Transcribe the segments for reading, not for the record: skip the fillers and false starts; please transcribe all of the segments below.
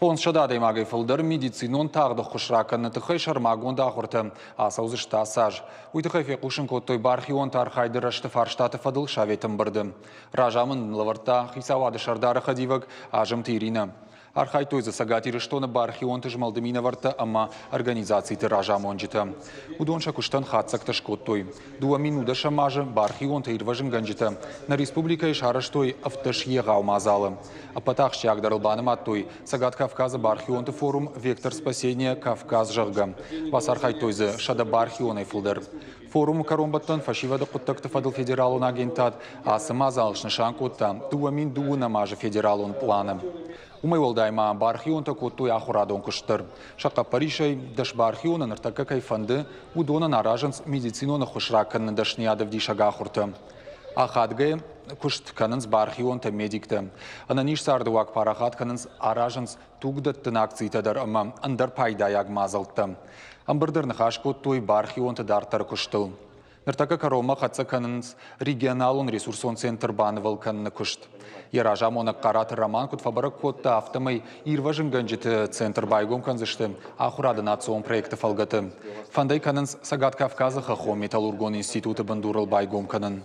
500 адӕймагӕй фылдӕр медицинон тагъд ӕххуыс ракӕныны тыххӕй сӕрмагонд ахуыртӕ ацӕудзысты ацы аз. Уый тыххӕй фехъусын кодтой бархионты архайды рӕзты фарстаты фӕдыл советы ӕмбырды. Разамынд ын лӕвӕрдта хицауады сӕрдары хӕдивӕг Азымты Иринӕ. Архайдтой дзы Цӕгат Ирыстоны бархионты змӕлды минӕвӕрттӕ ӕмӕ организациты разамонджытӕ. Уыдон сӕ куыстӕн хатдзӕгтӕ скодтой. 2010 азы бархионтӕ ирвӕзынгӕнджытӕ нӕ республикӕйы сарӕзтой 17 егъау мадзалы. Ӕппӕт ахсджиагдӕрыл банымадтой Цӕгат Кавказы бархионты форум «Вектор спасения Кавказ», зӕгъгӕ. Бацархайдтой дзы 100 бархионӕй фылдӕр. Форумы кӕронбӕттӕн фӕсивӕды хъуыддӕгты фӕдыл федералон агентад ацы мадзал снысан кодта 2002 азы федералон пъланы. Уымӕй уӕлдай ма бархионтӕ кодтой ахуырадон куыст дӕр. Сӕ хъӕппӕрисӕй 10 бархионы ныртӕккӕ кӕй фӕнды, уыдонӕн аразынц медицинон ӕххуыс ракӕныны дӕсныйад ӕвдисӕг ахуыртӕ. Ахадгӕ куыст кӕнынц бархионтӕ-медиктӕ. Ӕнӕниз цардыуаг парахат кӕнынц, аразынц тугдӕттын акцитӕ дӕр ӕмӕ ӕндӕр пайдайаг мадзӕлттӕ. Ӕмбырды ӕрныхас кодтой бархионты дарддӕры куыстыл. Ныртӕккӕ кӕронмӕ хӕццӕ кӕнынц регионалон ресурсон центр банывыл кӕныны куыст. Йӕ разамонӕг Хъараты Роман куыд фӕбӕрӕг кодта, афтӕмӕй ирвӕзынгӕнджыты центр байгом кӕндзысты ахуырады национ проекты фӕлгӕты. Фӕнд ӕй кӕнынц Цӕгат Кавказы хӕххон металлургон институты бындурыл байгом кӕнын.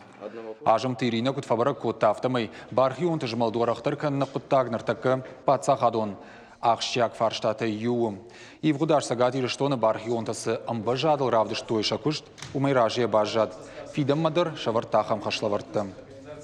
Азымты Иринӕ куыд фӕбӕрӕг кодта, афтӕмӕй бархионты змӕлд уӕрӕхдӕр кӕныны хъуыддаг ныртӕккӕ паддзахадон ахсджиаг фарстатӕй иу у. Ивгъуыд аз Цӕгат Ирыстоны бархионтӕ цы ӕмвӕзадыл равдыстой сӕ куыст, уымӕй разыйӕ баззад. Фидӕнмӕ дӕр сӕвӕрдта ахӕм хӕслӕвӕрдтӕ.